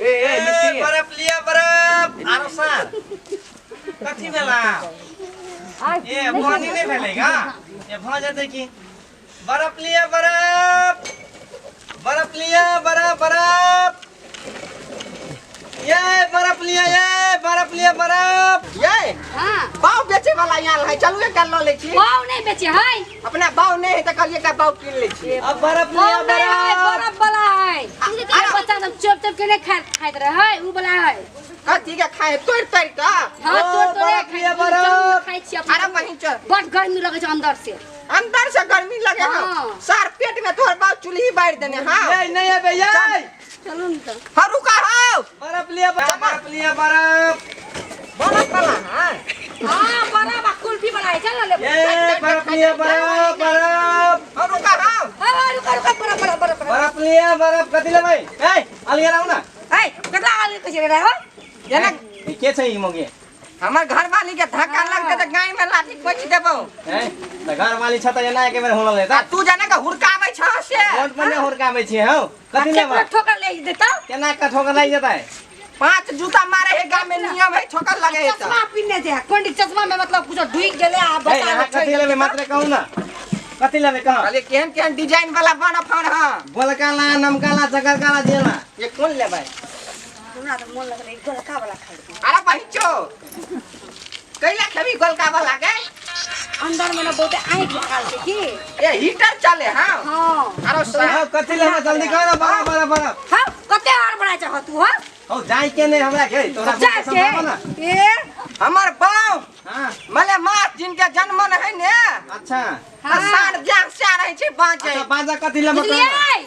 ए ए मिस्त्री बर्फ लिया बर्फ आरो सर कथी भेला ए पानी नहीं भेलेगा ये भ जेतै की बर्फ लिया बर्फ बर्फ लिया बर्फ बर्फ ये बर्फ लिया ये बर्फ लिया बर्फ ये हाँ बाव बेचे वाला यहाँ है चलू एकटा लऽ लै छी पाव नहीं बेचे है अपना बाव नहीं है तऽ कहलियै एकटा बाव कीन लै छी अब बर्फ लिया पाव नहीं है बर्फ बर्फ वाला है अरे बच्चा सब चोप चोप के नहीं खाइत खाइत रहे है उ वाला है कथी के खाए तोड़ि तोड़ि कऽ हाँ ओ, तोड़ तोड़ बर्फ लिया बर्फ। खाइ छी अपना अरे बहिन चल बड गर्मी लगे छै अंदर से अंदर से गर्मी लगे हौ हाँ। सार पेट में तोहर बाव चूल्ही बारि देने हाँ ये नहीं अबे ये चलू न तऽ हाँ रुका हौ बर्फ लिया बर्फ लिया बर्फ बर्फ वाला हाँ हाँ बर्फ आ कुल्फी बनाए चल ले ये बर्फ लिया बर्फ बर्फ हाँ रुका हौ हाँ रुका रुका बर्फ बर्फ बर्फ बर्फ बर्फ लिया बर्फ कति लेबै ए अलिएर आउ न ए कतला आलू कैसे रहे हो जेना ए, के छ ई मौगी हमर घरवाली के धक्का लगते तऽ गाय में लाठी खोचि देबौ ए त घरवाली छ त एना एके बेर हुन ले आ त तू जाने के हुड़काबै छह से वोट पनि हुर्काबै छियै हौ कति लेबै ठोकर ले देता केना के ठोकर लागि जेतै पांच जूता मारे है गाम में नियम है ठोकर लगे है चश्मा पिन्ने छै कोन चश्मा में मतलब कुछ ढुक गेले आ ए बता अहाँ कति लेबै मात्रै कहू न कति लेबै कह कहलिए केहन केहन डिजाइन वाला बन फन ह गोलकाला नमकाला चकरकाला जेला ये कोन लेबै हमरा तऽ मोन लगलै गोलका वाला खाइ के अरे बहिचो कैला खेबी गोलका वाला के अंदर में ना बहुते आँखि लागल छै की ये हीटर चले हां हाँ अरे हौ कति लेबै जल्दी कह न बड़ा बड़ा बड़ा हाँ कते और बनाइ छ तू हाँ हौ जाइ के नै हमरा के तोरा जा के समझाब न ए हमर बाप हां मले मास जिनके जन्म है ने अच्छा त सार जाग से रहै छै बाँचे अच्छा बाजा कति लेबै बुझलियै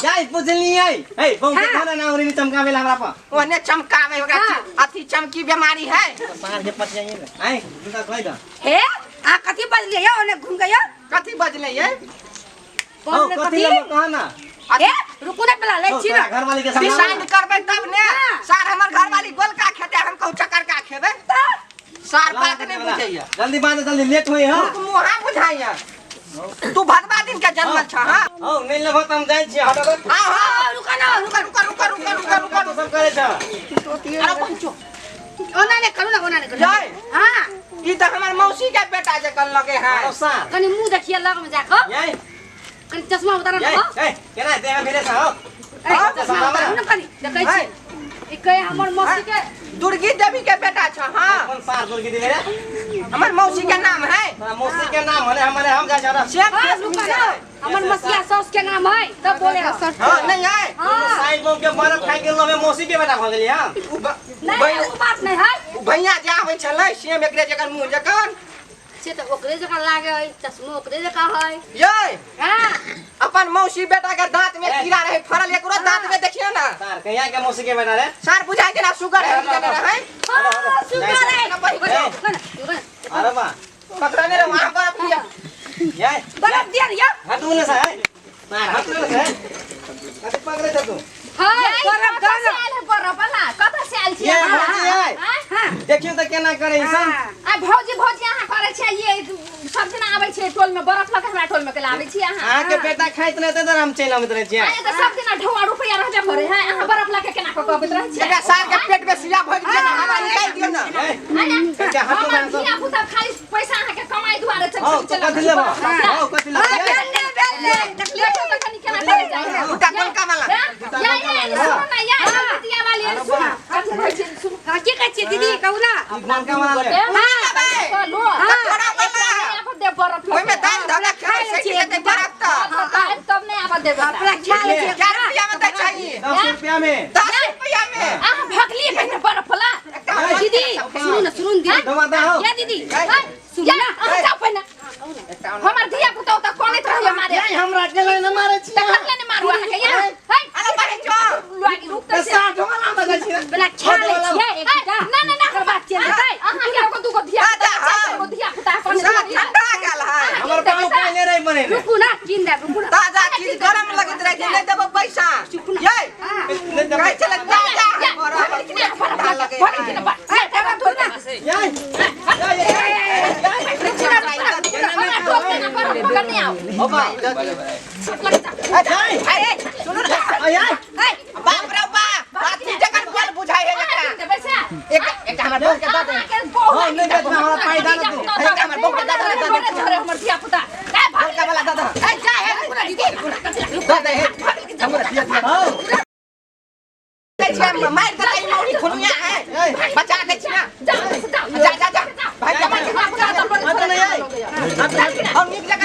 जाइ बुझलियै हे बहु के हाँ। खाना ना ओरी चमकावे ला हमरा पर ओने चमकावे ओकरा हाँ। अथी चमकी बीमारी है सार के पतियाई ने आइ दुटा कहि द हे आ कथी बजलियै यौ ओने घुम के यौ कथी बजलै ये हौ बजलै कथी कथी लेबै कह न ए रुकू ने पहला लै हौ छी तोरा ना घरवाली के समझाब डिसाइड करबै तब ने हाँ। सार हमर घरवाली गोलका खेतै हम कहू चकरका खेबै सार बात नहि बुझैया जल्दी बाजा जल्दी लेट होई हौ मुहा बुझाइया तू भदवा दिन के जन्मल छ हां हौ नै लेबो त हम जाइ छी हट हट हां हां रुका ना रुका रुका रुका रुका रुका रुका तू सब करे छ अरे पंचो ओना ने करू ना ओना ने करू जय। हां ई त हमर मौसी के बेटा जकन लगे है हौ सार कनी मुंह देखिए लग में जाकर यही कनी चश्मा उतार यही ना ए केना देह में भेले छ हौ ए चश्मा उतार ना कनी देखै छी ई कहे हमर मौसी के दुर्गी देवी के बेटा छ हां कोन सार दुर्गी देवी रे हमर मौसी के नाम है तोरा मौसी के नाम हने हमरे हम जाइ छ सेम हां फेस रुका मिले ना है हमर मसिया सास के नाम है तब बोले हां नहीं है हां साइड बम के बरफ खाइ के लबे मौसी के बेटा भ गेली हां उ नहीं भैया वो बात नहीं है उ भैया जे आबै छलै सेम एकरे जकन मुंह जकन से तऽ ओकरे जकाँ लागे है चश्मो ओकरे जकाँ है ये हाँ अपन मौसी बेटा के दांत में कीड़ा रहे फड़ल एकरो दांत में देखियो ना सार कहिया के मौसी के बेटा रे सार बुझाइ जेना सुगर है देने रहे हाँ, सुगर है ए, रुको ना, रुको ना। अरे बा पकड़ने रहे वहां पर पिया ये बर्फ दिया ना यार हटू ने सार सार हटू ने सार कथी पकड़े छ तू हाँ बर्फ कतऽ से दाना आयल है बर्फ वाला? कतऽ से आयल छियै ये अहाँ? भौजी ये आँय? हाँ देखियो त केना करे ई सब हाँ। आ भौजी भौजी अहाँ करै छियै ये सब दिना आबै छियै टोल में बरफ लऽ के हमरा टोल में केला आबै छियै अहाँ अहाँ के बेटा खाइत रहते त हम चलि आबैत रहै छियै आँय, तऽ सब दिना ढौआ रुपैआ रहबे करै है अहाँ बरफ लऽ के केना कऽ के अबैत रहै छियै एकरा सार के पेट में सुइया भोगि दियो ना हवा निकालि दियो ना ए, आँय, कच्चा हाथ हमर में धिया पुता खाली पैसा अहाँके कमाइ दुआरे चलि हौ तो चलि कथी लेबो हौ कथी लेबो हाँ, बेल ले, बेल ले, देखलियै? देखो तऽ कनि केना करै जाइ है। दूटा गोलका वाला या, या, या, सुनू ना, या, दिया वाली, सुनू। कथी कहै छियै, सुनू। हाँ, की कहै छियै दीदी कहू ना ई गोलका वाला ले हाँ लो कटोरा वाला आबऽ देब बरफ लऽ ओहिमे के। दालि धऽ के खाइ खेबै लै सटि छियै जेतै बरफ तऽ हाँ, तऽ तब नहि आबऽ देब ओकरा। अपना खा लै छियै चार रुपया में दै चाहिए 10 रुपया में 10 रुपया में अहाँ भगलियै पहिने बरफ ला दीदी सुनू ना सुनू ना दीदी दवा दा हौ या दीदी हाँ, सुनू या, ना अहाँ जाउ पहिने हमर धिया पुता ओतऽ कनैत रहैया मारे यही हमरा के ले न मारे छी तखन ले ने मारू अहाँके या है अरे बहिन जो लागी रुक तऽ से 60 वाला में जाइ छी बना खा लै छियै एक दूटा ना ना ना ओकर बाद चलि जेतै अहाँ के एगो दूगो धिया पुता दादा, हाँ। चारि गो धिया पुता कनैत साफ रहैया ठंडा गेल है हमर बाबू पहिले रहे बने रुकू ना कीन देब रुकू ना ताजा चीज गरम लगैत रहै छै नहि देबो पैसा ये हाँ। नहीं देबै। कहै छलै ताजा है या, बरफ भगलिखिन अहाँ बरफ ठंडा लऽ के, लगै भगलिखिन है बरफ। ए, तब तू ना। यही रुकू ना, रुकू ना, हमरा टोल में ना बरफ लऽ के नहि आउ। हो बा लग जा। जाई अरे सुनू ना आय बाप रे बाप बात एक एक हमर बहू के दऽ दे। हां, नहीं बेचना, हमरा पाई दे ना तू। एक हमर बहू के दऽ दे, दऽ दे। झरे हमर धिया पुता ए भाग। बड़का वाला दऽ दे। ए जा हे पूरा दीदी दऽ दे हे हमरा दिया दिया। हां। दै छियै मारि देतै ई मौरी खुनुया है, बचा दै छी ना। जा जा। जा जा जा भाई जा। धिया पुता अच्छा नहीं आई। और नीक जकाँ।